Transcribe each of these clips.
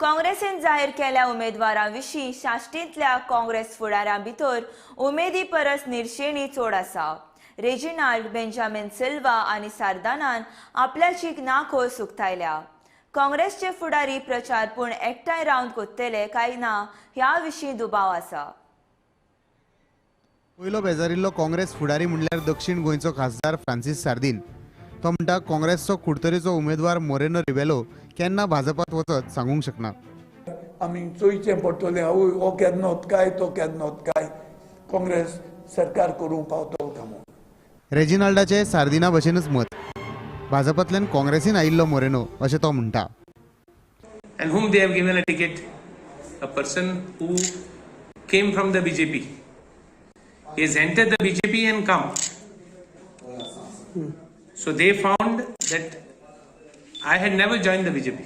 काँग्रेसीन जाहीर केल्या उमेदवारां विशीं साश्टींतल्या काँग्रेस फुडाऱ्यां भितर उमेदी परस निर्शेणी चड आसा. रेजिनाल्ड, बेंजामीन सिल्वा आनी सार्दानान आपल्याची नाखोस उक्तायल्या. काँग्रेसचे फुडारी प्रचार पूण एकठांय रावन कोत्तले काय ना ह्या विशीं दुबाव आसा. पयलो बेजारिल्लो काँग्रेस फुडारी म्हणल्यार दक्षिण गोंयचो खासदार फ्रांसीस सार्दीन. तो म्हणटा काँग्रेसचो कुडतरेचो उमेदवार मोरेनो रिबेलो केन्ना भाजपात वचत सांगूंक शकना. आमी चोयचें पडटलें, आवय हो केन्ना काय तो केन्ना काय काँग्रेस सरकार करूंक पावतलो काय म्हूण. रेजिनाल्डाचे सार्दिना भशेनच मत. भाजपांतल्यान काँग्रेसीन आयिल्लो मोरेनो अशें तो म्हणटा. And whom they have given a ticket? A person who came from the BJP. He has entered the BJP and come. So they found that I had never joined the BJP.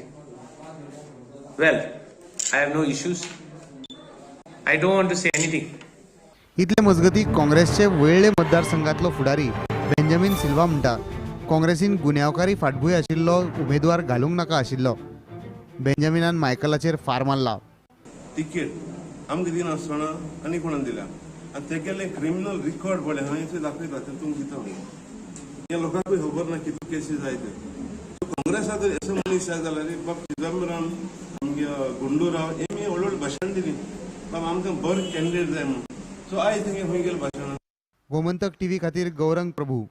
Well, I have no issues. I don't want to say anything. इतले मजगती काँग्रेसचे वेळ्ळे मतदारसंघातलो फुडारी Benjamin Silva म्हणटा काँग्रेसीन गुन्यांवकारी फाटभूंय आशिल्लो उमेदवार घालूंक नाका आशिल्लो. बेंजामिनान मायकलाचेर फार मारला. तिकेट आमकां दिनासतना आनी कोणाक दिल्या आनी तेगेलें क्रिमिनल रिकॉर्ड पळय हांवें थंय दाखयता तें तुमकां दिता. ह्या लोकांकूय खबर ना कितू केसी जाय ते. काँग्रेसाक जर असो मनीस जाय जाल्यार बाब चिदंबरम, आमगे गुंडूराव हेमी व्हडली व्हडली भाशण दिली बाब आमकां बरो कॅन्डिडेट जाय म्हणून. सो आयज तेंगे खंय गेलें भाशणां. गोमंतक टीव्ही खातीर गौरंग प्रभू,